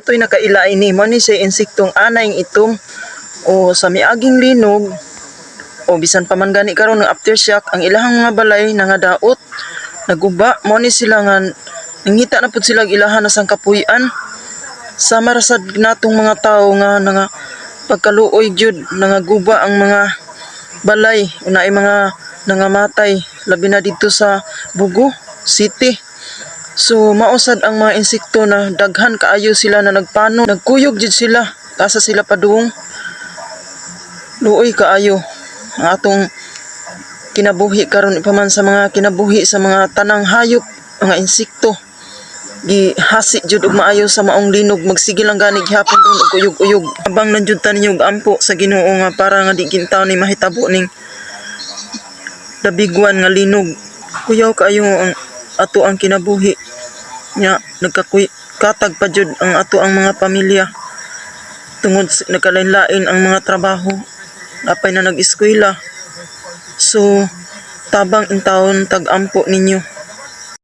Ito'y nakaila ini mo ni siya insektong anay itom o sa miaging linog o bisan pa man gani karon ng aftershock, ang ilahang mga balay nangadaot, naguba. Mo ni sila nga nangita na pud sila og ilahan na sangkapuy-an. Sama ra sad natong mga tawo nga nanga pagkaluoy gyud, nangaguba ang mga balay, unaay mga nangamatay, labi na didto sa Bogo City. So mausad ang mga insekto na daghan kaayo sila na nagpano, nagkuyog jud sila asa sila padung. Luoy kaayo ang atong kinabuhi karon pa man sa mga kinabuhi sa mga tanang hayop, mga insekto. Gihasi jud og maayo sa maong linog, magsige lang gani gihapon ron og kuyog-uyog. Abang lang jud ta ninyo og ampo sa Ginoo nga para nga di gintaw ni mahitabo ning labigwan nga linog. Kuyaw kaayo ang ato ang kinabuhi nya, nagkakuy katag pa jud ang ato ang mga pamilya tungod nagkalain-lain ang mga trabaho, napay na nag-eskwela. So tabang intawon tag-ampo ninyo.